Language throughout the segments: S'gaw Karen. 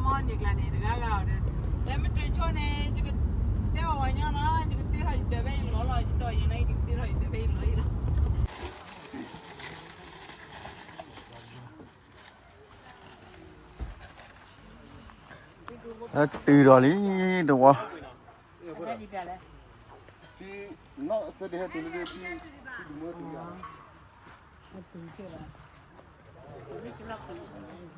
န့ၣ်ကျါန့ၣ် တဂၤဂၤအီၤဒီး တဲမ့ၢ်တဆိန့ၣ် ယကတဲအီၤဝဲညီနီၤ ယကတ့ထီၣ်ယဒၢးဖဲယလီၤလီၤ ယတီၢ်ယဲန့ၣ် ယကတ့ထီၣ်ယဒၢးဖဲယလီၤအံၤလီၤ. ဟဲတုၤဒီးလံတဝီ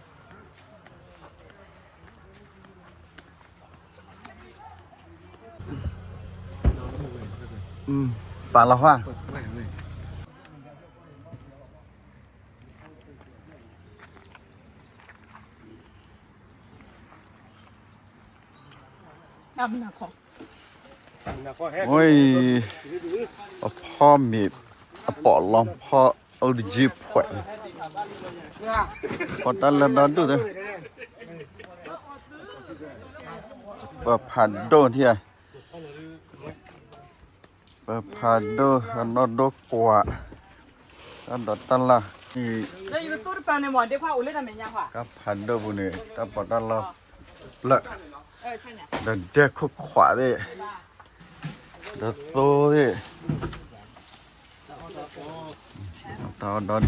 ပာ်လီၤဟါ ဝဲအံၤ အဖီမ့ၤ အပိာ်လီၤဖီ အုတယံဖှဲး ပီးတၢ်လၢဒီဒူၣ်သ့ ပဖးဒိၣ်ထံၣ် ပဖးဒိၣ် အနီၢ်ဒိၣ်ကွၢ် တၢ်ဒီးတၢ်လၢ် ကဖးဒိၣ်ပူၤန့ၣ် တၢ်ပီးတၢ်လီပျၢၢ် ဒီးဒဲခိၣ်ခွးသ့ၣ် ဒီးသိသ့ၣ် တၢ်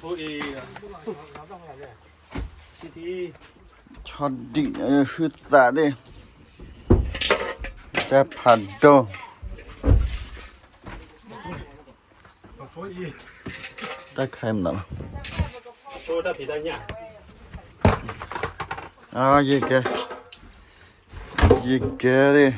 အီၣ်ဒီဒူၣ် ဆီဒံၣ် ဟုသးသ့ၣ် တၢ်ဖးဒိၣ် တၢ်ခါအံၤမနုၤလီၤ ယကဲ ယကဲသ့ၣ်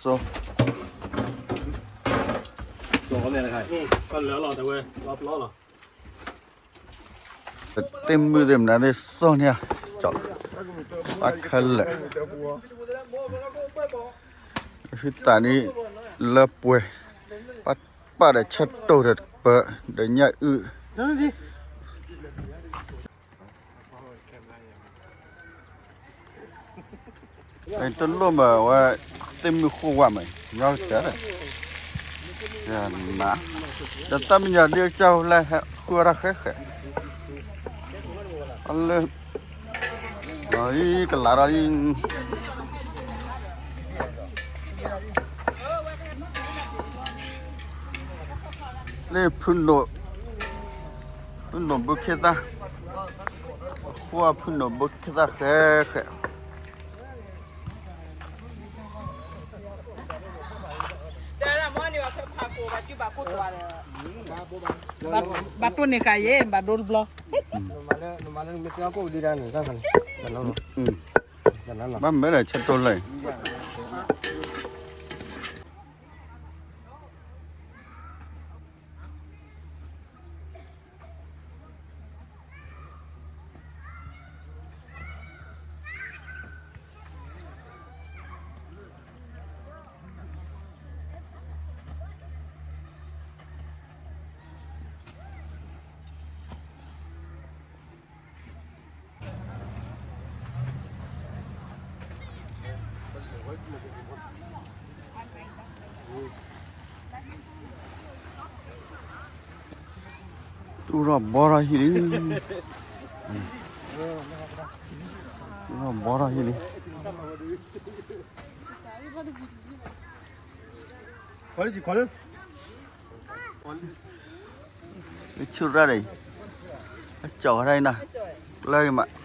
စိ လီၤ သ့ၣ်မုၢ်သ့ၣ်မနုၤသ့ၣ်စိန့ၣ် ကၠီ ဘၣ်ခဲလၢာ် ဟုသးန့ၣ် လၢပှဲၤ ပၣ်ဒီးဆၢတိၢ်ဒီးပၢ ဒီးညၣ်အုၣ် တလိၣ်မးဝဲ သ့ၣ်မုၢ်ဃိၣ်ဝါမး ညီကတၢၢ် န တၢ်တၢ်မံၤညီဒ်ကစၢ်လၢ ဃုအီၣ်တၢ်ဃဲဃဲ လၢ အံၤကလးဒီး လၢဖုနိၣ် ဖုနိၣ်ဘုခ့သၣ် ဃိဖုနိၣ်ဘုခ့သၣ်ဃဲဃဲ ဘၣ်တိၢ်န့ၢ်ဃာ်ယဲ ဘၣ်ဒိတဘျီ ဘၣ်မ့ၢ်ဒီးဆၢတိၢ်လၢ တူၢ်ထီၣ်ဘီထီၣ်ဟံၣ်လံ, တူၢ်ထီၣ်ဘီထီၣ်ဟံၣ်လံ. ဆူၣ်ရၣ်ဒီး အကၠီၤဝဲဒၣ်အံၤနီၤ, လၢအံၤမး.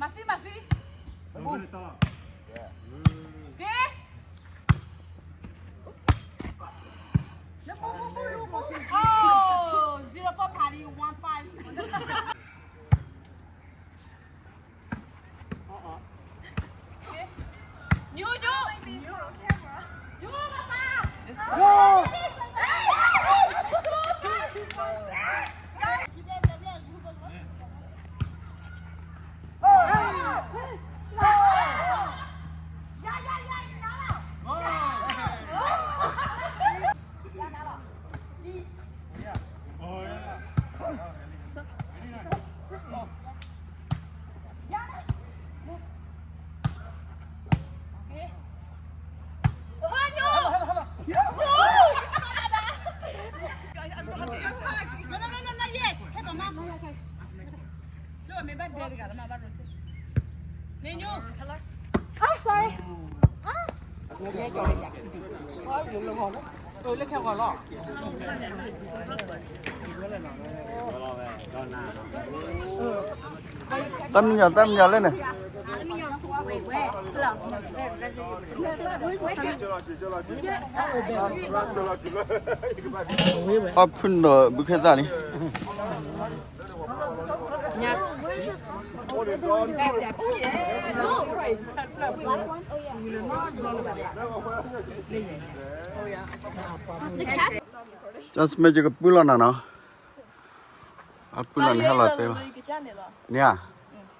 Mafi, mafi. Ke? Oh, zero four party, one five.တၢ်မံယီၤ တၢ်မံယီၤလၢန့ၣ် အီၣ်ဖုၣ်ဒီးဘုခ့သၣ်လံ just make ကပုၢ်လီၤနၤနီၤ အပုၢ်လီၤန့ၣ် ဟဲလီၤတဲလီၤ န့ၣ်ဧါ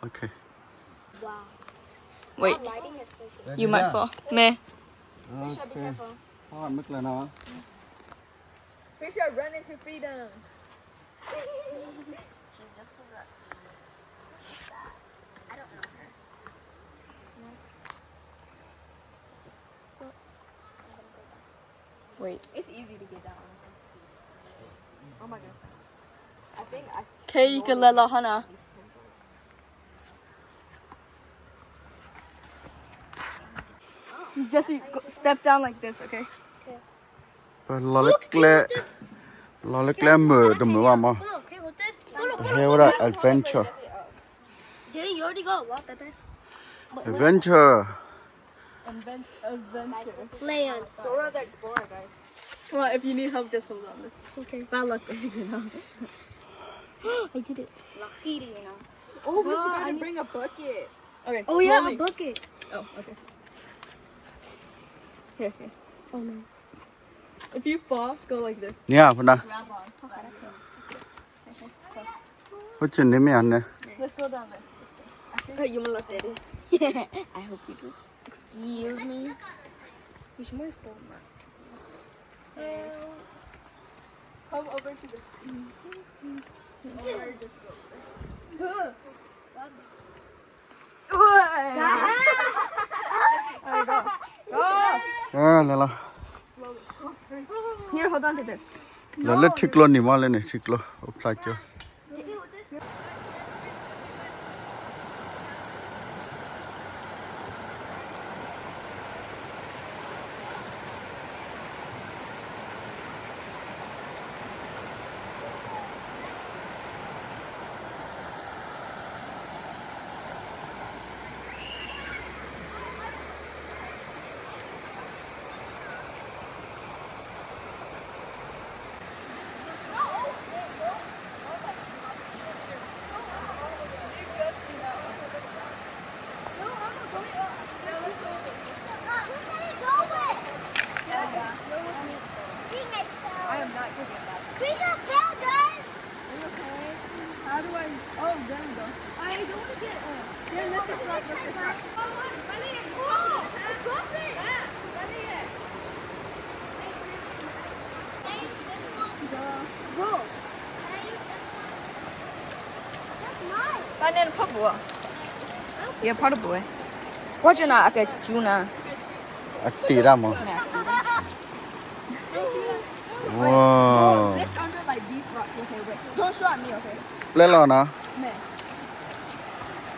okay Wait, you might fall. မဲ okay မ့ၢ်ကျၢၤနီၤ Fisher, run into freedom. She's just a rookie. I don't know her. No. Wait. It's easy to get down. Oh my god. I think I ခဲအံၤကလဲၤ လီၤဟီနီၤ Jesse, go, step down like this, okay? ပလီၤလၢကျဲ လီၤလၢကျဲမုာ်တမုာ်ဘၣ်မး ပဟဲဝဲဒၣ် adventure. Dang, you already got a lot that day. Adventure. Adventure. Land. Dora the Explorer, guys. Come on, if you need help, just hold on this. Okay. That looked really good, huh? I did it. Lucky, you know. Oh, we forgot to bring a bucket. Okay. Oh yeah, a bucket. Oh, okay. Here, here. Oh no. If you fall, go like this. Yeah, for now. Grab on. What's your name, Anna? Let's go down there. Let's go. I hope you do. Excuse me. Come over to the screen. Here, hold on to this. လၢထံကျိနံၤမးလၢန့ၣ် ထံကျိ အိၣ်ဖျါကၠိ ဖီတဘူး, ယဖီတဘူးဝဲ, ကွၢ်ကနၤ အကစူနၤ, အတ့ၢ်တၢ်မး, ပ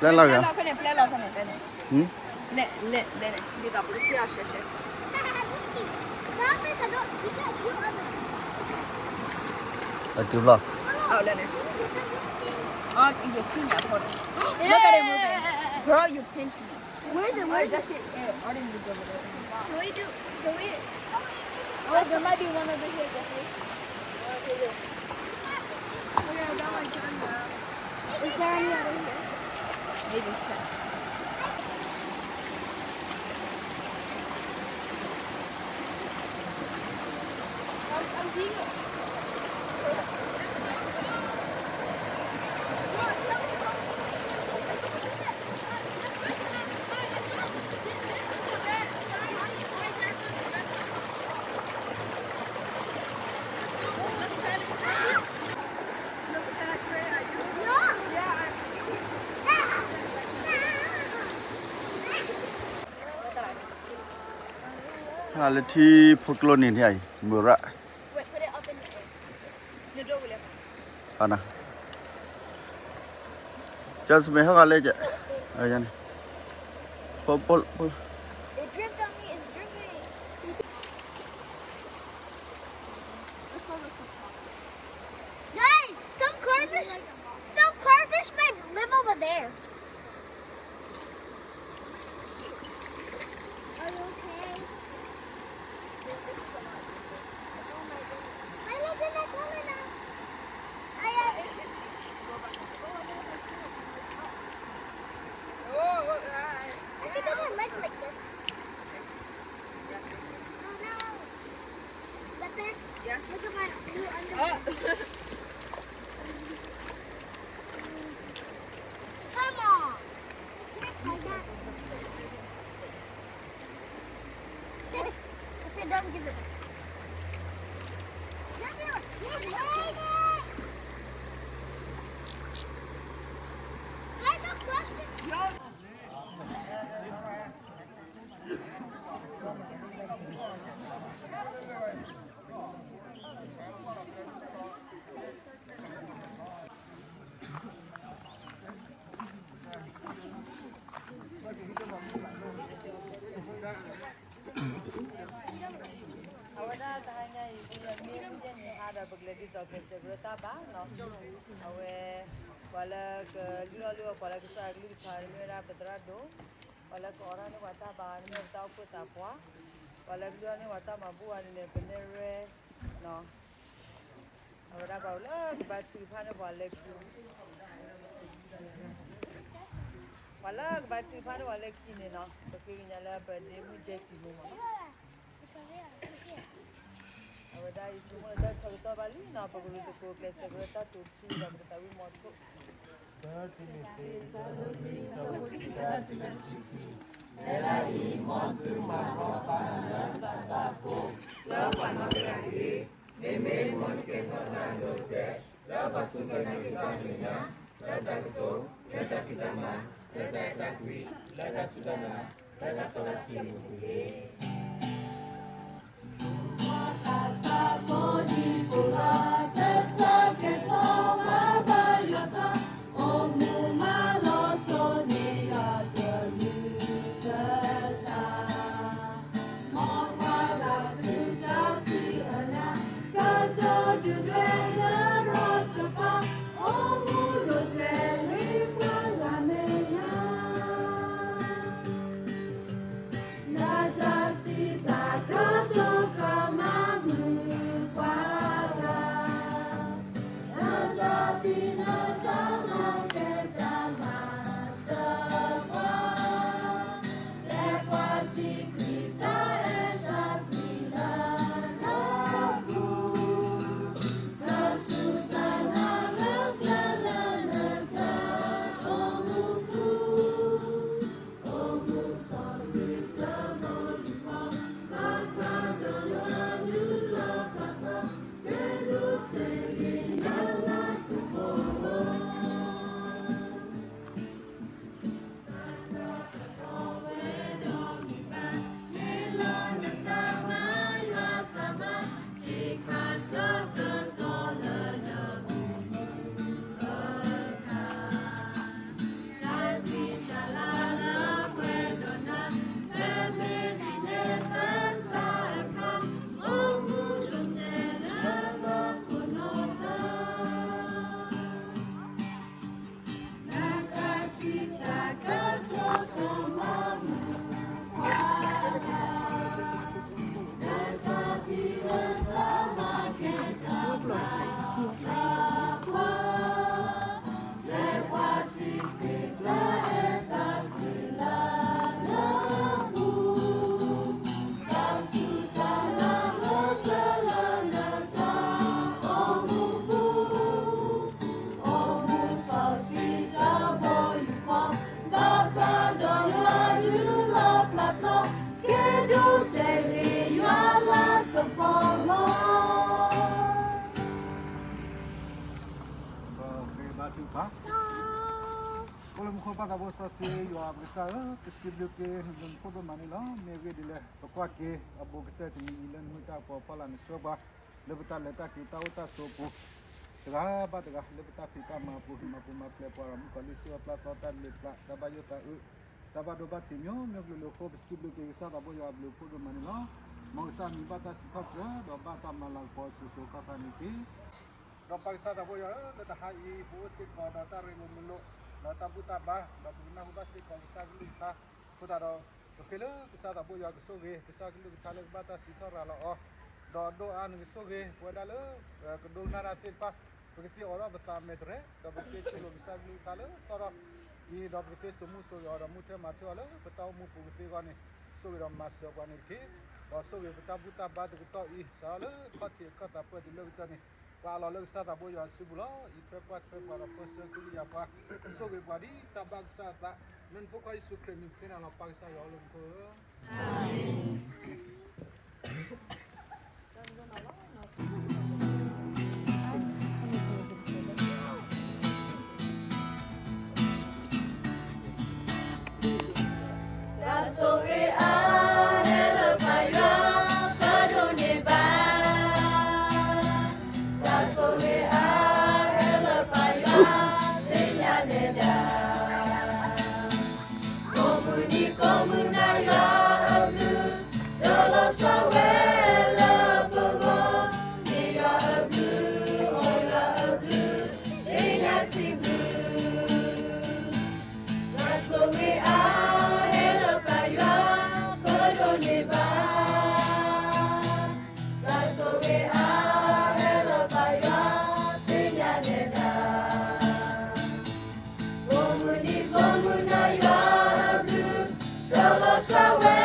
ျဲလီၤနီၤ, ပျဲလီၤဂ့ၤ, လဲလဲလဲလဲ, အတုၤလီၤ, အ Look at it moving. Girl, you pinch me. Where is it? Where is it? Just sit there. I didn't move over there. Can we do? Can we? Oh, there might be one over here, Jeffrey. Is there any over here? Maybe. Wait, put it up in the air. ဟါလၢထံဖိကျိန့ၣ်န့ၣ်အံၤ မုၢ်ရၣ်, ဟါနၤ, Jasmine ဟဲဂၤလဲၣ်, ဖိ, It dripped on me, it's dripping. Guys, some carfish, some carfish might live over there. Are you okay? Oh my goodness. Ay, look at that color now. Ay, ay. I think I want legs like this. Oh no. Look at my new underwear. Come on. If it doesn't give it. Guys, a question. အဝဲဒၣ်တဟါညါအံၤ ပမ့ၢ်မုၢ်ယဲၢ်နံၤဟါဒီး ပကလဲၤဒ်သိးကျဲးစၢးကရၢတၢ်ဘါနီၤ, အဝဲ ပှၤလၢကလုၢ်အီၣ်လုၢ်အီပှၤလၢကစၢ်အကလုၢ်ကထါန့ၣ် မ့ၢ်ဝဲဒၣ်ပသရၣ်ဒိၣ်, ပှၤလၢကအီၣ်တၢ်န့ၢ်ပှၤတၢ်ဘါန့ၣ် မ့ၢ်ဝဲပတၢ်အိၣ်ဖှိၣ်သးပှၢ်, ပှၤလၢကလုၢ်အီၣ်န့ၢ်ပှၤတၢ်မၤဘူၣ်ဝဲန့ၣ် ပနဲၣ်ရဲနီၤ. အဝဲဒၣ်ပှၤလၢကဘါထုကဖၣ်န့ၢ်ပှၤလၢခံ, ပှၤလၢကဘါထုကဖၣ်န့ၢ်ပှၤလၢခံန့ၣ်နီၤ, ပဃ့ကညးလၢပဒ့မုၣ် Jessie မ့ၢ်မးနီၤ. အဝဲဒၣ်ယဆိကမိၣ်လၢတၢ်ဆၢကတီၢ်ဘၣ်လံနီၤ, ပကရူၢ်သကိးကျဲးစၢးကရၢတၢ်တိာ်ထူဒီးပကသးဝံၣ်မီၤထိၣ် ဖဲလၢအံၤ မ်သုမၤလီၤပာ်နၤလၢသးစၢ်အဃိ, လၢပှၤနီတဂၤတဂ့ၤ, မ့မ့ၢ်မ်နကဲထီၣ်တၢ်အဒိအတဲာ် လၢပှၤစူၢ်က့ၤနာ်က့ၤတၢ်မဲာ်ညါ, လၢတၢ်ကတိၤ, လၢတၢ်ဖံးတၢ်မၤ, လၢတၢ်အဲၣ်တၢ်ကွံ, လၢတၢ်စူၢ်တၢ်နာ်, လၢတၢ်စီတၢ်ဆှံအပူၤတက့ၢ်. လၢမူခိၣ်ပၢ်သးဘိစီဆှံယွၤပကစၢ်ဧၢ, ပစံးဘျုးက့ၤနဘျုးနဖှိၣ်ဒိၣ်မးန့ၣ်လီၤ. မ့ၢ်အဂ့ၢ်ဒ်လဲၣ် ပကွၢ်က့ၤအဘူးကတၢၢ်တနံၤအံၤလၢနမ့ၢ်တၢ်ပီၢ်ဖီလာ်နဆှၢပှၤ လၢပတၢ်လဲၤတၢ်က့ၤတၢ်အိၣ်တၢ်ဆိးအပူၤ တဂၤဘၣ်တဂၤ လၢပတၢ်ဖံးတၢ်မၤအပူၤ မၤပူၤမၤဖျဲးပှၤဒီးမုၣ်ကီၤလံၢ်စံးအပျၢ်သီတၢ်လဲၤပျၢ် တၢ်ဘၣ်ယိၣ်သးအုး တၢ်ဘၣ်ဒိဘၣ်ထံး မျိုးမျိုးကလုာ်ကလုာ်အဃိ ပစံးဘျုးက့ၤကစၢ်သးဘိယွၤအဘျုးအဖှိၣ်ဒိၣ်မးန့ၣ်လီၤ. မ်ကစၢ်မံၤဘၣ်တၢ်စံးထီၣ်ပတြၢၤ ဒီးဘၣ်တၢ်မၤလၤကပီၤစိၤစိၤဃၣ်ဃၣ်န့ၣ်တက့ၢ်. ဒီးပၢ်ကစၢ်သးဘိယွၤဧၢ, လၢတဟါအံၤ ပအိၣ်စ့ၢ်ကီးဒီးတၢ်ရ့လိာ်မုာ်လိာ် ဒီးတၢ်ဘူၣ်တၢ်ဘါ ဒီးပကနၢ်ဟူဘၣ်စ့ၢ်ကီးကစၢ်ကလုၢ်ကထါ အဃိသတးဒီး ပဃ့လၢကစၢ်သးဘိယွၤကဆိၣ်ဂ့ၤ ကစၢ်ကလုၢ်ကထါလၢကဘၣ်တၢ်စံးထီၣ်ရၤလီၤအီၤ ဒီးဒိၣ်အါနကဆိၣ်ဂ့ၤ ပဝဲဒၣ်လၢ ကဒိကနၣ်တၢ်သ့ၣ်တဖၣ် ပကသ့အိးထီၣ်ပသးမဲာ်တရဲၣ် ဒီးပကသ့သိၣ်လိကစၢ်ကလုၢ်ကထါလၢသီဒီး အံၤဒီးပကသ့စိာ်မူစိာ်ဂဲၤအီၤဒီးမူထွဲမၤထွဲအီၤလၢပတၢ်အိၣ်မူပူၤကသ့အဂီၢ်န့ၣ် ဆိၣ်ဂ့ၤဒီးမၤစၢၤပှၤန့ၣ်တက့ၢ်. ဒီးဆိၣ်ဂ့ၤပတၢ်ဘူၣ်တၢ်ဘါတကတီၢ်အံၤ စးထီၣ်လၢခီၣ်ထံးအခၢၣ်သးပှၢ်တုၤလၢကတၢၢ်န့ၣ် ပှၤအးလီၤလၢကစၢ်သးဘိယွၤအစုပူၤလီၤ. အံးထွဲကွၢ်ထွဲပှၤဒီးပၢဆှၢကလုၢ်ယၤပှၤ ဆိၣ်ဂ့ၤပှၤဒ်တၢ်ဘၣ်ကစၢ်အသး လၢနဖိခွါယ့ၣ်ၡူးခရံာ်မံၤဃ့နၤလီၤ ပၢ်ကစၢ်ယွၤအိၣ်လၢမူခိၣ်ဧၢ. တၢ်ဆိၣ်ဂ့ၤအါ ဟဲလၢပၢ်ယွၤ ပဒိးန့ၢ်ဘၣ် တၢ်ဆိၣ်ဂ့ၤအါ ဟဲလၢပၢ်ယွၤ သ့ၣ်ညါနဲဒၣ် ကိးမုၢ်နံၤကိးမုၢ်နၤယွၤအဘျုး တလီၤဆီဝဲလၢပဂီၢ် မ့ၢ်ယွၤအဘျုး အီယွၤအဘျုး သ့ၣ်ညါစံးဘျုး တၢ်ဆိၣ်ဂ့ၤအါ ဟဲလၢပၢ်ယွၤ ပဒိးန့ၢ်ဘၣ် တၢ်ဆိၣ်ဂ့ၤအါ ဟဲလၢပၢ်ယွၤ သ့ၣ်ညါနဲဒၣ် ကိးမုၢ်နံၤကိးမုၢ်နၤယွၤအဘျုး တလီၤဆီဝဲ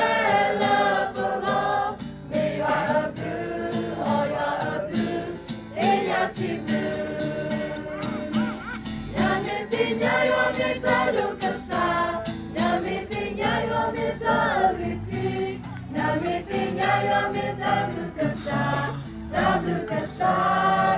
လၢပဂီၢ် မ့ၢ်ယွၤအဘျုး အီယွၤအဘျုး သ့ၣ်ညါစံးဘျုး နမ့ၢ်သ့ၣ်ညါယွၤမ့ၢ်တၢ်ဒိၣ်ကစၢ်, နမ့ၢ်သ့ၣ်ညါယွၤမ့ၢ်တၢ်အဂံၢ်ထံး, နမ့ၢ်သ့ၣ်ညါယွၤမ့ၢ်တၢ်ဘျုးကစၢ်, တၢ်ဘျုးကစၢ်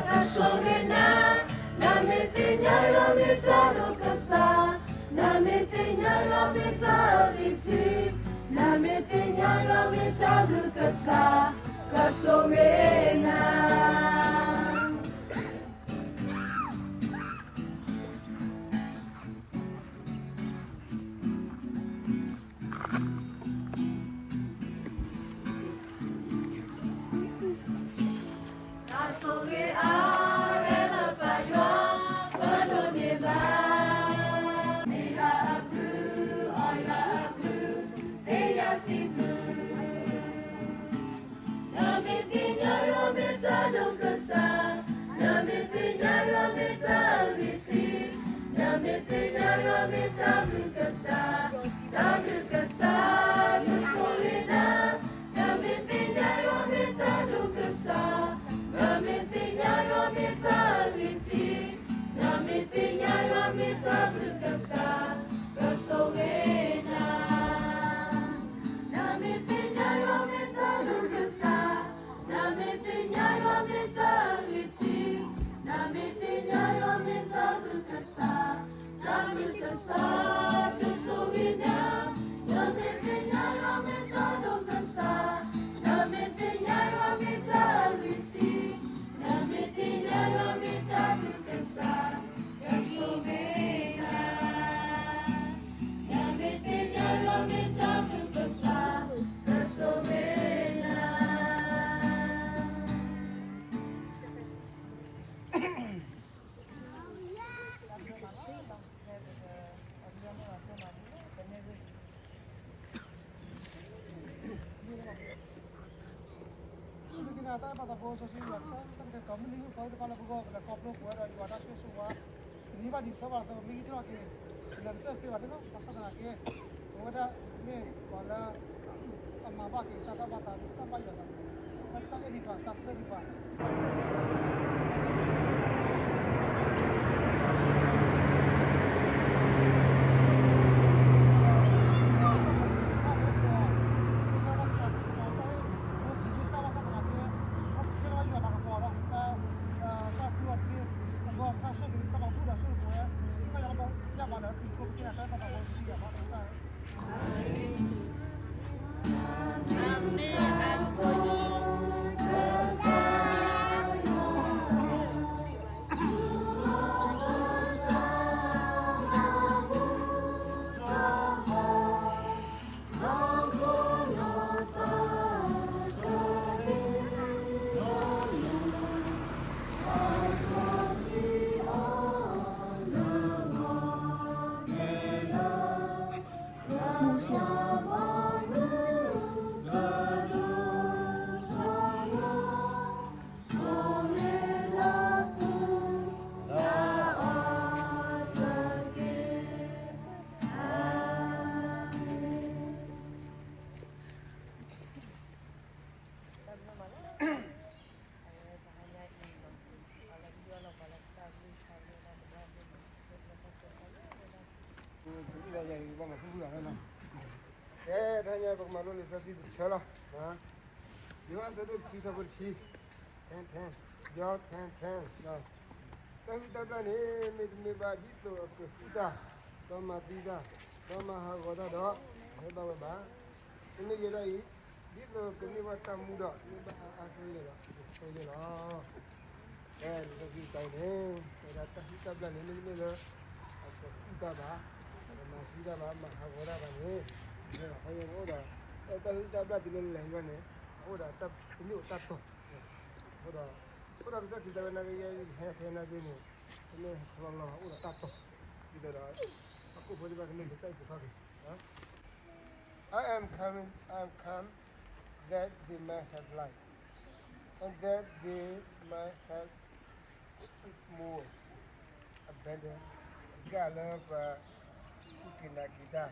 ကဆိၣ်ဂ့ၤနၤ, နမ့ၢ်သ့ၣ်ညါယွၤမ့ၢ်တၢ်ဒိၣ်ကစၢ်, နမ့ၢ်သ့ၣ်ညါယွၤမ့ၢ်တၢ်အဂံၢ်ထံး, နမ့ၢ်သ့ၣ်ညါယွၤမ့ၢ်တၢ်ဘျုးကစၢ်, ကဆိၣ်ဂ့ၤနၤ တၢ်ဆိၣ်ဂ့ၤအါ ဟဲလၢပၢ်ယွၤ ပဒိးန့ၢ်ဘၣ်, မ့ၢ်ယွၤအဘျုး အီယွၤအဘျုး သ့ၣ်ညါစံးဘျုး နမ့ၢ်သ့ၣ်ညါယွၤမ့ၢ်တၢ်ဒိၣ်ကစၢ်, နမ့ၢ်သ့ၣ်ညါယွၤမ့ၢ်တၢ်အဂံၢ်ထံး, နမ့ၢ်သ့ၣ်ညါယွၤမ့ၢ်တၢ်ဘျုးကစၢ်, တၢ်ဘျုးကစၢ်ကဆိၣ်ဂ့ၤနၤ, နမ့ၢ်သ့ၣ်ညါယွၤမ့ၢ်တၢ်ဒိၣ်ကစၢ်, နမ့ၢ်သ့ၣ်ညါယွၤမ့ၢ်တၢ်အဂံၢ်ထံး, နမ့ၢ်သ့ၣ်ညါယွၤမ့ၢ်တၢ်ဘျုးကစၢ်, ကဆိၣ်ဂ့ၤနၤ နမ့ၢ်သ့ၣ်ညါယွၤမ့ၢ်တၢ်ဒိၣ်ကစၢ်, နမ့ၢ်သ့ၣ်ညါယွၤမ့ၢ်တၢ်အဂံၢ်ထံး, နမ့ၢ်သ့ၣ်ညါယွၤမ့ၢ်တၢ်ဘျုးကစၢ်, တၢ်ဘျုးကစၢ်ကဆိၣ်ဂ့ၤနၤ, နမ့ၢ်သ့ၣ်ညါယွၤမ့ၢ်တၢ်ဒိၣ်ကစၢ်, နမ့ၢ်သ့ၣ်ညါယွၤမ့ၢ်တၢ်အဂံၢ်ထံး, နမ့ၢ်သ့ၣ်ညါယွၤမ့ၢ်တၢ်ဘျုးကစၢ်, ကဆိၣ်ဂ့ၤနၤ နမ့ၢ်သ့ၣ်ညါယွၤမ့ၢ်တၢ်ဘျုးကစၢ်, ကဆိၣ်ဂ့ၤနၤ တၢ်အဲၣ်ပၢ်သးဘိစီဆှံယွၤကစၢ် တၢ်ကတဲာ်ကတီၤမုၢ်နံၤဟူသီတဖၣ်လၢပဂီၢ် ပလဲၤခီဖျိပဝဲဒီးယွၤတၢ်ဆိၣ်ဂ့ၤဆိၣ်ဝါ တနံၤဘၣ်နံၤသီဘၣ်သီ မ့ၢ်ယုၢ်ထီၣ်က့ၤ လဲၤတသ့ဘၣ်န့ၣ်လီၤ. ဘၣ်ဆၣ်သနာ်က့ ပဝဲဒၣ်မ့ၢ်ပှၤလၢ အမၤဘၣ်က့ၤကစၢ်တၢ်ဘၣ်သး တၢ်ဘၣ်ယွၤသး ကစၢ်ကဟ့ၣ်ပှၤ ကစၢ်စၢ်န့ၢ်ပှၤ တၢ်ဆိၣ်ဂ့ၤတၢ်ဘၣ်ဃူဒီးဆိၣ်ဂ့ၤပဝဲ ကစၢ်ယွၤလၢပျံၤဖိကစၢ် ကဲ တဟါညါပကမၤလိလံာ်စီဆှံတဆၢလီၤ. ယိၤဟၣ်အဆၢဒိၣ်တဆံ ဆၢဖိတဆံ, ten ten, John ten ten. တၢ်ဟုၣ်တၢ်ဘျၣ်န့ၣ် မ့တမ့ၢ်ဘၣ်ဒ်သိးအကဟုၣ်တၢ်, ဒီးမၤသံတၢ်, ဒီးမၤဟးဂီၤတၢ်ဒီး ဟဲဘၣ်ဝဲဘၣ်. မ့မ့ၢ်ယဲဒၣ်အံၤ, ဒ်သိးကန့ၢ်ဘၣ်တၢ်မူဒီး န့ၢ်ဘၣ်အါအါကလဲာ်ဒီး ကဆၢယဲလီၤ. ကဲ လံာ်စီဆှံတဆၢအံၤန့ၣ် တဲဒၣ်တၢ်ဟုၣ်တၢ်ဘျၣ်န့ၣ် မ့တမ့ၢ်လၢ အကဟုၣ်တၢ်ဘၣ်, အကမၤသံတၢ်ဘၣ်, မၤဟးဂီၤတၢ်ဘၣ်န့ၣ်, အဃိန့ၣ်အိၣ်ဒီး တၢ်ဟုၣ်တၢ်ဘျၣ်တုၤလၢလဲၤဟံၣ်ဘၣ်န့ၣ် အအိၣ်ဒီးတၢ်ပညိၣ်တၢ်တီၢ်, အဃိဒီး အဃိဒီးကစၢ်ခရံာ်တဲဝဲနာ်က့ ယဟဲခဲနာ်က့န့ၣ် တမ့ၢ်ဟဲခီလီၤလီၤ အိၣ်ဒီးတၢ်တီၢ်, ဒ်သိးဒီး အခိၣ်ဖိသ့ၣ်တဖၣ်ကမ့ၢ်တၢ်အုၣ်က့ၤခီၣ်က့ၤ I am coming, I am come that they might have life, and that they might have it more abundant. တၢ်လၢပစူၢ်က့ၤနာ်က့ၤတၢ်,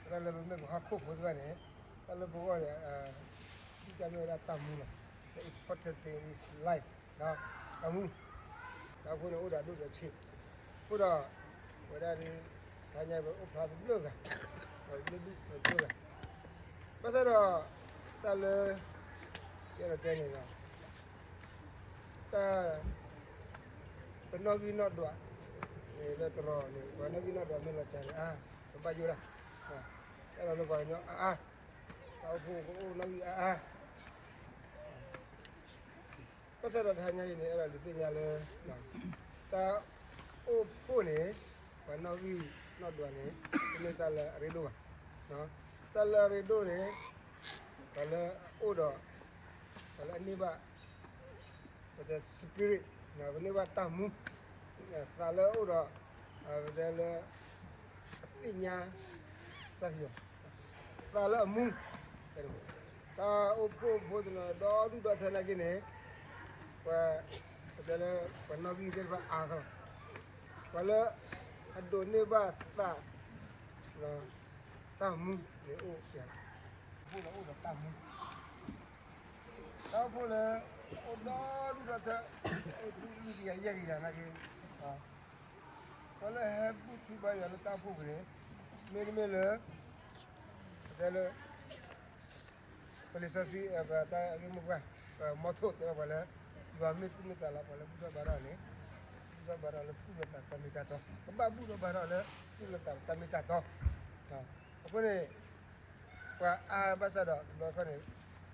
တၢ်လၢပမ့ၢ်ပှၤဟီၣ်ခိၣ်ဖိသ့ၣ်တဖၣ်န့ၣ်, တၢ်လၢပဂီၢ်န့ၣ်, အဓိကမ့ၢ်ဝဲဒၣ်တၢ်မူလီၤ. The important thing is life. တၢ်မူ, တၢ်ဖိန့ၣ်အိၣ်ဒီးအဒိၣ်ဒီးအဆံး, အဃိဒီး ဝဲဒၣ်ဒ် တဟါညါပအိၣ်ဖျါတဘျုးဂၤ, တဘျုးဂၤ, ဘၣ်ဆၣ်ဒီး တၢ်လၢ ယအဲၣ်ဒိးတဲန့ၣ်လီၤ, တၢ် ပနီၣ်ဂံၢ်နီၣ်ဒွးန့ၣ် လၢတရီန့ၣ် ပှၤနီၣ်ဂံၢ်နီၣ်ဒွးမ့ၢ်လီၤတၢ်န့ၣ် အါ, ပဘၣ်ယိၣ်ဒၣ်, အဲၣ်ဒိးလၢပှၤကညီအါအါ, တၢ်အိၣ်ဖှိၣ်ကအိၣ်နီၣ်ဂံၢ်အါအါ ဘၣ်ဆၣ်ဒီးတဟါညါအံၤန့ၣ် အဲၣ်ဒိးဒုးသ့ၣ်ညါလၢ တၢ်အိၣ်ဖှိၣ်န့ၣ် ပှၤနီၣ်ဂံၢ်နီၣ်ဒွးန့ၣ် တမ့ၢ်တၢ်လၢအရ့ဒိၣ်ဘၣ်. တၢ်လၢအရ့ဒိၣ်န့ၣ် ပှၤလၢအအိၣ်ဒီး ပှၤလၢအန့ၢ်ဘၣ် ပတဲ spirit, ပန့ၢ်ဘၣ်တၢ်မူ, သးလၢအအိၣ်ဒီး ပတဲလၢ အသ့ၣ်ညါ တၢ်ကယီၤ, သးလၢအမူ, တၢ်အိၣ်ဖှိၣ်ဖိတနီၤဒီဒူၣ်ဒီထၢနာ်က့န့ၣ် ပှၤ ပတဲလၢ ပှၤနီၣ်ဂံၢ်သ့ၣ်တဖၣ်အါကလီၤ, ပှၤလၢ အဒိးန့ၢ်ဘၣ်သး တၢ်မူန့ၣ်အိၣ်ပှဲၤလီၤ, အိၣ်ဒီးတၢ်မူ တၢ်အိၣ်ဖှိၣ်လၢ အိၣ်ဒီဒူၣ်ဒီထၢ အိၣ်တကယၤယဲၢ်ကယၤနာ်က့, ပှၤလၢဟဲဘူၣ်ထီၣ်ဘါယွၤလၢတၢ်အိၣ်ဖှိၣ်ပူၤန့ၣ် မ့တမ့ၢ်လၢ ပတဲလၢ ပလံာ်စီဆှံ ပတၢ်ဂ့ၢ်မိၢ်ပှၢ် ပမီထိၣ်တဲဘၣ်ပှၤလၢ ယွၤမ့ၢ်သူၣ်မ့ၢ်သးလီၤ ပှၤလၢဘူၣ်ထီၣ်ဘါထီၣ်န့ၣ် ဘူၣ်ထီၣ်ဘါထီၣ်လၢသူၣ်လၢသးတၢ်မ့ၢ်တၢ်တီ, ကဘၣ်ဘူၣ်ထီၣ်ဘါထီၣ်လၢသူၣ်လၢသးတၢ်မ့ၢ်တၢ်တီ, အဃိန့ၣ် ပှၤအါဘၣ်ဆၣ်ဒီးတဘျီ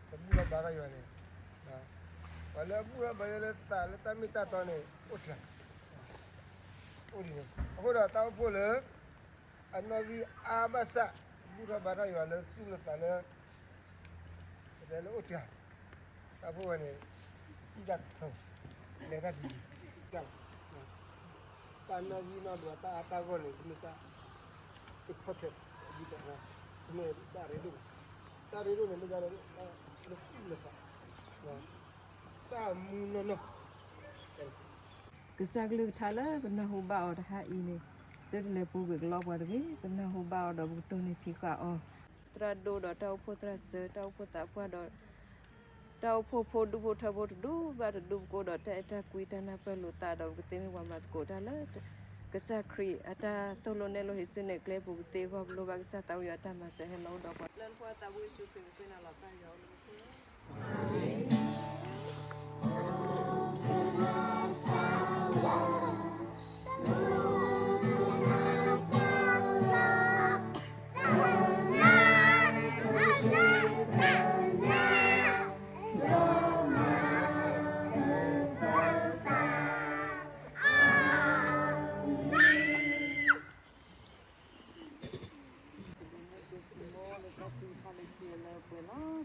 ဃီန့ၣ် ပဘူၣ်ထီၣ်ဘါထီၣ်ယွၤန့ၣ်, ပှၤလၢအဘူၣ်ထီၣ်ဘါထီၣ်လၢသးလၢတၢ်မ့ၢ်တၢ်တီန့ၣ် အိၣ်တဂၤ, အိၣ်ဒ်န့ၣ်, အဃိဒီးတၢ်အိၣ်ဖှိၣ်လၢ အနီၣ်ဂံၢ်အါဘၣ်ဆၣ် ဘူၣ်ထီၣ်ဘါထီၣ်ယွၤလၢသူၣ်လၢသးလၢ ပတဲလၢအိၣ်တဂၤ, တၢ်အိၣ်ဖှိၣ်ဝဲန့ၣ် အံၣ်တၢ်တထၢ လဲၤတၢ်တယံၤ, တၢ်နီၣ်ဂံၢ်နီၣ်ဒွးတၢ်အါတၢ်ဂီၢ်န့ၣ် တမ့ၢ်တၢ် important ဒ်သိး တမ့ၢ်တၢ်ရ့ဒိၣ်ဘၣ်, တၢ်ရ့ဒိၣ်န့ၣ် မ့ၢ်ဒၣ်လၢ လၢသူၣ်လၢသး တၢ်မူနီၢ်နီၢ် ကစၢ်ကလုၢ်ကထါလၢပနၢ်ဟူဘၣ်အီၤတဟါအံၤန့ၣ်, သုတလဲၤပူၤကွံာ်ကလီပှၤတဂ့ၤ, ပနၢ်ဟူဘၣ်အီၤဒီးပကတိၢ်န့ၢ်ဖံးဃာ်အီၤ, သရၣ်ဒိၣ်ဒီးတၢ်အိၣ်ဖှိၣ်သရၣ်စၢၤ, တၢ်အိၣ်ဖှိၣ်သးပှၢ်ဒီး တၢ်အိၣ်ဖှိၣ်ဖိဒူၣ်ဖိထၢဖိတဒူၣ်ဘၣ်တဒူၣ် ပကအိၣ်ဒီးတၢ်အဲၣ်တၢ်ကွံတၢ်နၢ်ပၢၢ်လိာ်သးဒီး ပကသ့မ့ၢ်ပှၤမၤသကိးတၢ်လၢ ကစၢ်ခရံာ်အတၢ်သိၣ်လိနဲၣ်လိဟ့ၣ်ဆူၣ်နဲၣ်ကျဲအပူၤ ကသ့အဂီၢ် ပလိၣ်ဘၣ်ကစၢ်သးဝံၣ်ယွၤတၢ်မၤစၢၤဟဲလီၤအိၣ်ဒီးပှၤ လၢနဖိသးဘိယ့ၣ်ၡူးခရံာ် ပဃ့နၤလီၤတၢ်ယွၤအိၣ်လၢမူခိၣ်.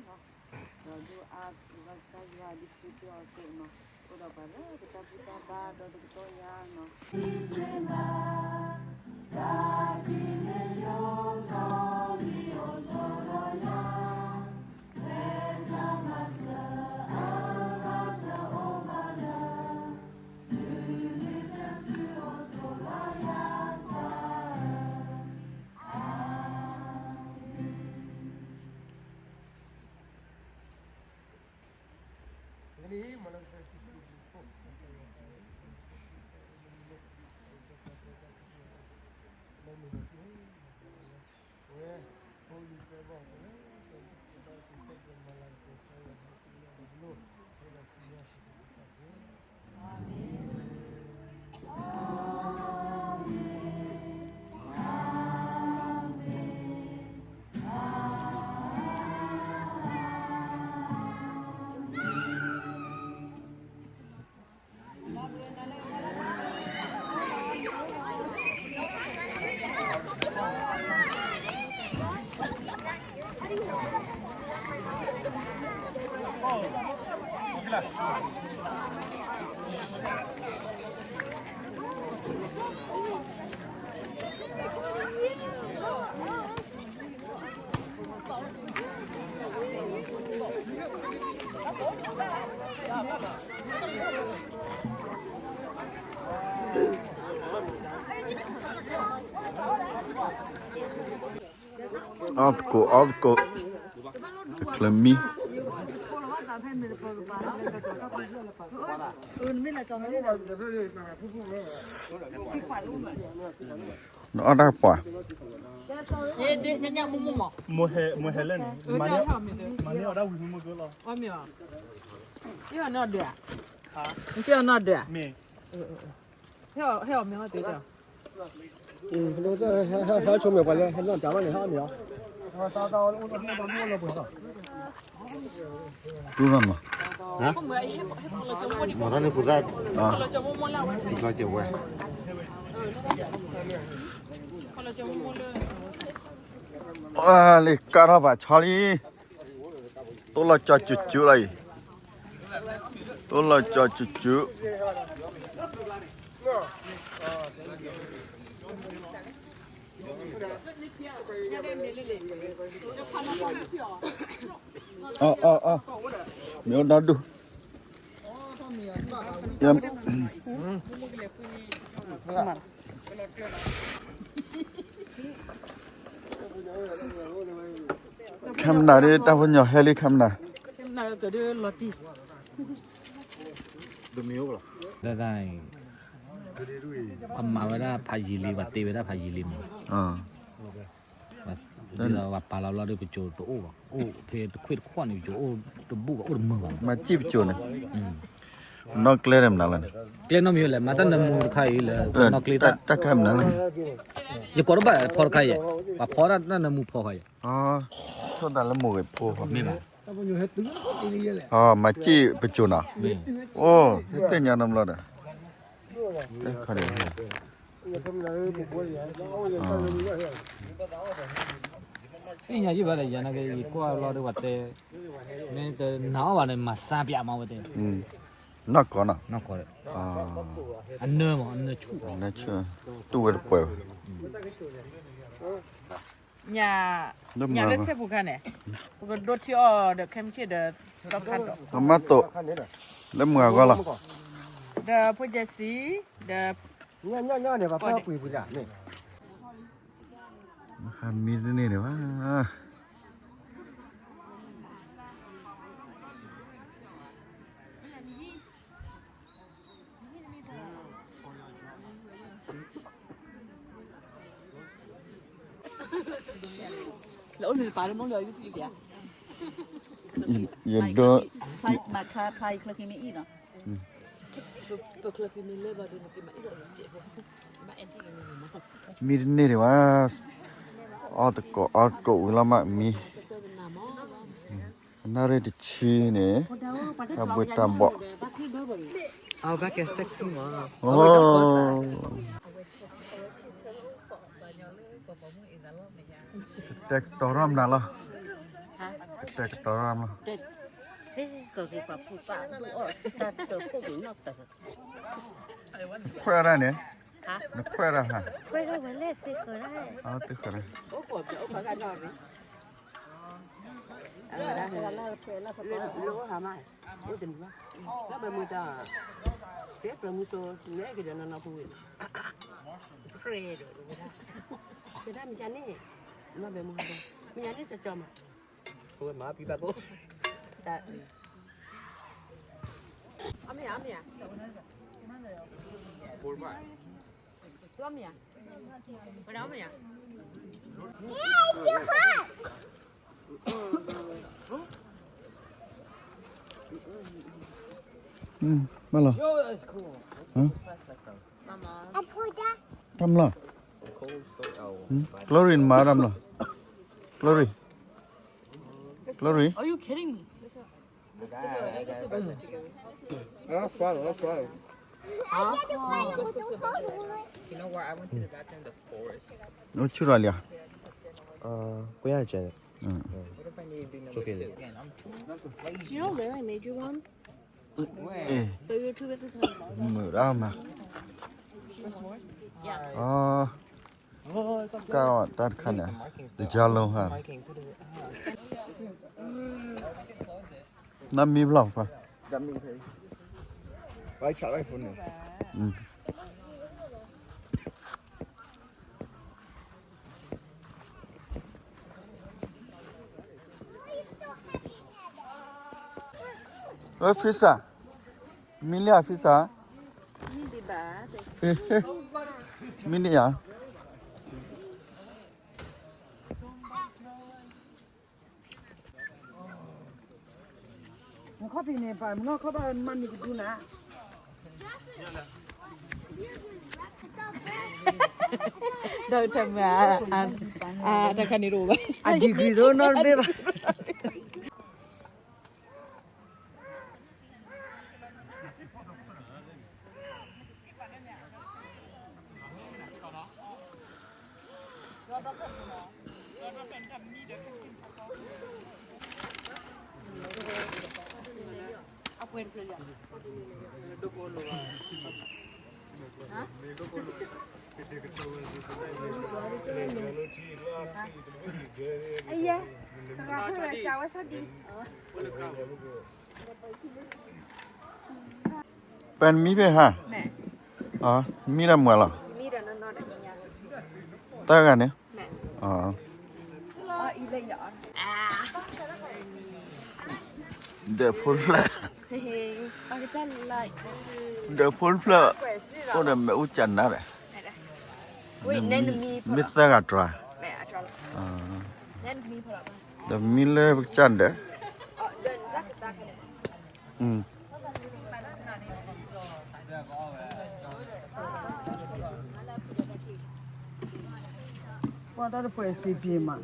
ဒီးဒိၣ်အါစံးဘၣ်ကစၢ်ယွၤဒ်ပဃုထၢအီၤအသိးနီၤ, အိၣ်ဒီးပှၤလၢပတၢ်ဘူၣ်တၢ်ဘါဒီးတကတီၢ်ညါနီၤ. အီၣ်သကိး အီၣ်သကိး, တချုးမံ, နအီၣ်တၢ်ပှၤ, မၤန့ၢ်အီၣ်ဒၣ်ဝံၤမုၢ်မုၢ်ကလီၤ, နက့ၤအီၣ်နီၢ်ဒၢး, နက့ၤအီၣ်နီၢ်ဒၢး, ဟဲအီၣ်မ့ၢ်အီၣ်တ့ၢ်, ဟဲဆိမ့ၢ်ပှၤလၢဟဲနီၢ်ဒၢးဘၣ်န့ၣ် ဟဲအီၣ်မ့ၢ်အီၣ်, တူၢ်နီၢ်မး, မၤတၢ်န့ၣ်ပူၤသၣ်, လီၤက့ၤဝဲ, လံကၢ်ထီၣ်ဘၣ်ဆီလံ, တိၢ်လီၤကၠီၤကၠူကၠူလီၤအံၤ, တိၢ်လီၤကၠီၤကၠူကၠူ, အီၣ်အီၣ်အီၣ်, မ့ၢ်အိၣ်ဒီဒူၣ်, ခဲမနၤဒ် တၢ်ဖိညီဟဲလံ ခဲမနၤ, လၢတၢ်အံၤ, ပမၤဝဲဒၣ်ဖးယံၤလံ ပှၤတ့ဝဲဒၣ်ဖးယံၤလံမး, ဒီးပှၤပာ်လီၤဘျီဒီး ပစိၤတအိၣ်ဘၣ်, အိၣ်ဖဲတခွ့ၣ်တခီၣ်န့ၣ် ပစိၤအိၣ်တဘူၣ်ဘၣ် အိၣ်တမုာ်ဘၣ်မး, မၤစံၣ်ပစိၤန့ၣ်, နီၢ်ကျဲန့ၣ်မနုၤလဲၣ်, ကျဲနီတမံၤလဲၣ်, မၤတၢ်နၢမူတခါအံၤလၢ နီၢ်ကျဲတၢ်, တၢ်ခဲမနုၤလဲၣ်, ယကိးတဘၣ်ဖီတခါအံၤ, ပှၤဖီတၢ်နၢမူဖီဃီအံၤ, ဆိၣ်သးလၢမိၢ်ဂ့ၤဖိဃီ, မၤစံၣ်ပစိၤနီၤ, အိၣ် သ့ၣ်ညါနီတဘျီဒီး, သ့ၣ်ညါယံၣ်ဘၣ်ဒီး ယၤနာ်က့ ယကွၢ်လီၤဒီးပှၤတဲ, မ့ၢ်တနာ်အီၣ်ဘၣ်န့ၣ် မၤစၢ်ပၠးမးဝဲတဲ, နီၢ်ကီၢ်နီၤ, အနၢမး အနၢဆူၣ်, တူၢ်ဝဲတပှဲၤဘၣ်, ညၣ်လၢစဲပူၤခါန့ၣ်, ပကဒိးထံအီၤဒီးခဲမုၢ်ဆ့ၣ်ဒီး, သီခါဒီး, မၤတိာ်, လၢမုၢ်အဂီၢ်လီၤ, ဒီးဖိကဲစံ, ဒီး, မ့ၢ်တန့ၢ်ဒံးဘၣ် လၢအိၣ်န့ၣ်တပာ်လၢမိၢ်လၢအယုၢ်ထံၣ်လံ, ယဒိ, မ့ၢ်တန့ၢ်ဒံးဘၣ်, မ့ၢ်တန့ၢ်ဒံးဘၣ်, အီၣ်သကိး အီၣ်သကိးဝံၤလီၤမးမံ, နၣ်ရံၣ်တဆံန့ၣ်, တၢ်ဘှ့ၣ်တၢ်ဘှီၣ်, တဲကတီၤထီၣ်မနုၤလီၤ, က တဲကတီၤရၣ်မး, သ့ကဂ့ၤပှၤဖိသၣ်ဒိၣ်အီၣ်တၢ်တၢ်ခိၣ်က့ၤနီၣ်တၢ်, နခွဲးရၣ်န့ၣ်, နခွဲးရၣ်ဟါ, ခွဲးရၣ်ဝဲလဲၣ်သ့ဃၢၤရၣ်, သ့ဃၢၤရၣ်, လၢအိၣ်ဟါမး, အိၣ်တနံၤဘၣ်, လၢဘဲမုၢ်တၢ်, ကဲပြၢမုၢ်စိ နဲက့ၤဒီးနီၢ်နီၢ်ဖိဝဲ, ကြဲဒီးဝဲဒၣ်, ကဲဒၣ်မ့ၢ်ယၤန့ၣ်, လၢဘဲမုၢ်ဟါဒီး, မ့ၢ်ယၤန့ၣ်တကၠီမး, ဝဲမၤပံပာ်ကိး, တၢ်, အမ့ၢ်ယၤ, အမ့ၢ်ယၤ, အမ့ၢ်ယၤ, ဝဲဒၣ်အမ့ၢ်ယၤ မၢလီၤ, တၢ်မလီၤ, Glory မၤတၢ်မလီၤ, Glory, Glory, Are you kidding me? This, this, this, this is a good one. I'll follow, I'll follow. What you doing? Uh, we are Janet. Mm. It's okay. You know Larry made you one? But you're too busy talking about it. မုာ်ရၣ်မး, ကၢ်တၢ်တခါန့ၣ်, တကၢ်လုံးဟါ, နမံဖျီၣ်ဖါ, ဝဲဆၣ်ရၣ်ဖိန့ၣ်, ဝဲ pizza, မံလံဧါ pizza, မံလံဧါ. နခီၣ်ဖံးန့ၣ် ပှၤမနီၢ်ခီၣ်ဘၣ်မၤမံၤကဒူနၤ, ဒီးတမၤ, အတခါန့ၣ်တအိၣ်ဘၣ်, အ degree တအိၣ်နီတဘ့ၣ်ဘၣ်. ပှၤမံဖဲဟါ, မံဒီးမွၤလီၤ, တၢ်ဂၤန့ၣ်, ဒီးဖိတဖျၢၣ်, ဒီးဖိတဖျၢၣ်, အိၣ်ဒီးမ့ၣ်အူကၠၢ်နါဒီး, မ့ၢ်သၢဂၤတြၢ်, ဒီးမံလၢပကစၢ်ဒီး, ပှၤတၢ်တပှဲၤစံးပ့ၤမး.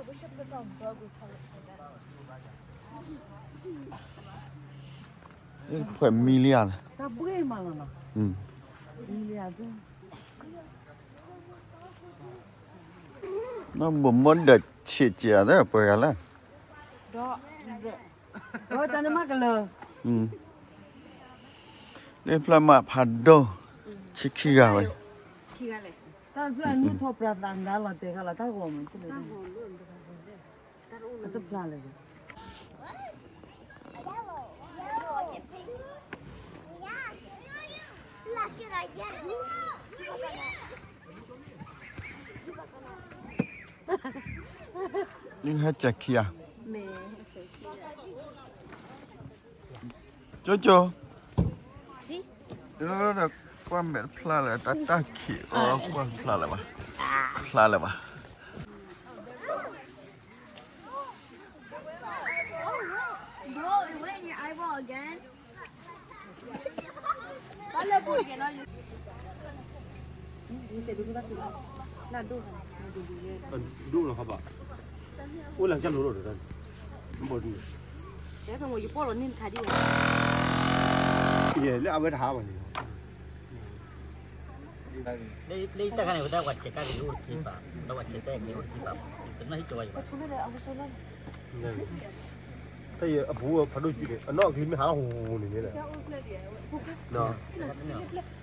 ပှဲၤမံလံဧါ, တၢ်ဘှ့ၣ်မးလီၤနီၤ, မံလံဧါ, နဘိးမီၢ်ဒီးဆံးကဲးဧါ ပှဲၤဂၤလၢ, ဒီး, တၢ်န့ၣ်မးကလၢာ်, လၢဖျၢၣ်မးဖးဒိၣ်, ဆံခံဂၤဝဲ, တၢ်ဖျၢၣ်နုၢ်ထီၣ်ပြၤသးနါလီၤတဲာ်ခါလီၤ တၢ်ဂီၤမး, အတဖျါလၢၤဘၣ်. နဟဲကဲးခံဧါ, ကၠိကၠိ, ဒီးကွၢ်မဲာ်တဖျါလၢၤ တၢ်တၢ်ခံးအီၤ ကွၢ်ဖျါလၢၤဘၣ်, ဖျါလၢၤဘၣ်. Bro, it went in your eyeball again. ဒိၣ်လီၤခီဘၣ်, အိၣ်လၢကၢ်လိၤလိၤဒီး, ဘီဒူ, ယပိာ်လီၤန့ၢ်တခါဒံးဝဲ, လၢအဝဲတဟးဘၣ်န့ၣ်, လၢတၢ်ခါန့ၣ် ဝဲဒၣ်ဝဲဆဲးကါက့ၤအိၣ်တက့ၢ်ဘၣ်, ဒီးဝဲဆဲးကါက့ၤအိၣ်တက့ၢ်ဘၣ်, တနၢ်ဟ့ၣ်ကၠီဝဲယဘၣ်, တၢ်အပူၤဖးဒိၣ်ကံန့ၣ် အနီၢ်ကလံၤမ့ၢ်ဟးလီၤဟူးဟူးန့ၣ်န့ၣ်,